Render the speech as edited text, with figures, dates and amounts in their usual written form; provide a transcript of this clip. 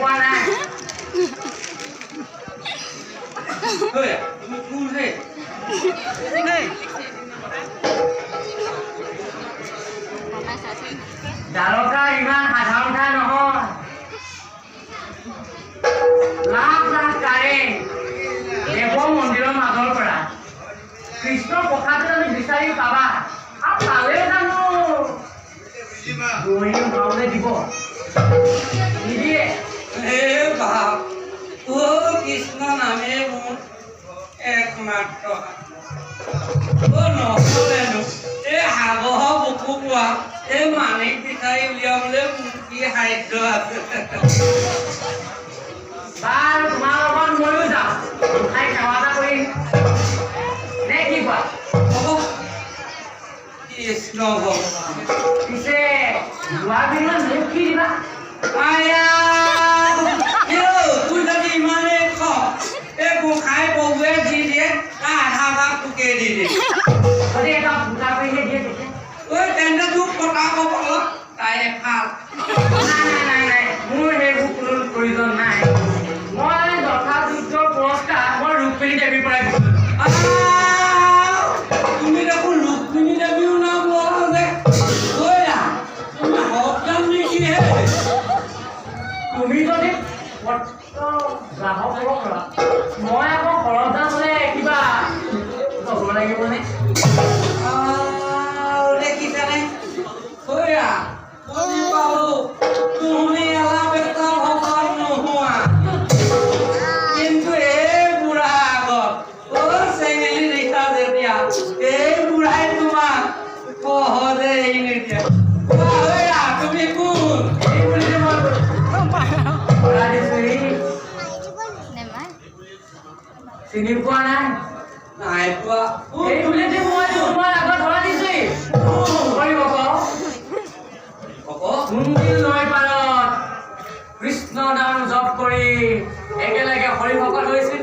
পোৱা নাই? তুমি কোন হে? দ্বাৰকা ইমান সাধাৰণ ঠাই নহয়। লাখ লাখ কাৰেং দেৱ মন্দিৰৰ মাজৰ পৰা কৃষ্ণৰ প্ৰসাদটো জানো বিচাৰি পাবা? আৰু পালেও জানো দৌৰি সোমাবলৈ দিব? নিদিয়ে। হে বাপ, অ কৃষ্ণ নামে মোৰ একমাত্ৰ। অ নহ'লেনো এই সাগৰৰ বুকু পোৱা এই মানিক বিচাৰি উলিয়াবলৈ মোৰ কি সাধ্য আছে? বাৰু, তোমাৰ লগত ময়ো যাওঁ। গোসাঁইক সেৱা এটা কৰিম নে কি কোৱা? হ'ব, কৃষ্ণ ভগৱান। পিছে যোৱাৰ বিনিময়ত মোক কি দিবা? আয়া, তোৰ যদি ইমানেই খং, এই গোসাঁই প্ৰভুৱে যি দিয়ে তাৰ আধা ভাগ তোকে দি দিয়ে। যদি এটা ফুটা কৰিহে দিয়ে তেতিয়া? ঐ, তেন্তে তোক কটা কপালত তাই এফাল। নাই নাই নাই নাই, মোৰ সেইবোৰ কোনো প্ৰয়োজন নাই। মই যথাযোগ্য পুৰস্কাৰ মই ৰুক্মিণী দেৱীৰ পৰাই বিচাৰিম। আহ, তুমি দেখোন ৰুক্মিণী দেৱীও নাম লোৱা যে। ঐ, তুমি সত্যান নেকি হে? তুমি যদি পত্ৰ গ্ৰাহক হ'ব পাৰা, মই আকৌ শৰৎদান হ'লে কিবা ল'ব লাগিবনে? আহ, দেখিছানে ঐয়া, বুজি পালো, তুমি এলা বেটা ভকত নোহোৱা। কিন্তু এই বুঢ়া আগত অ চেঙেলি দিছা যেতিয়া, এই বুঢ়াই তোমাক সহজে এৰি নিদিয়ে। কোৱা ঐয়া, তুমি কোন? এই বুলি যে মই ধৰা দিছোহি। চিনি পোৱা নাই? নাই পোৱা। এই বুলি যে মই তোমাৰ আগত ধৰা দিছোহি। কৰিব কওঁ। হ'ব। কুন্দিল নৈ পাৰত কৃষ্ণ নাম জপ কৰি একেলগে হৰিভকত হৈছিল।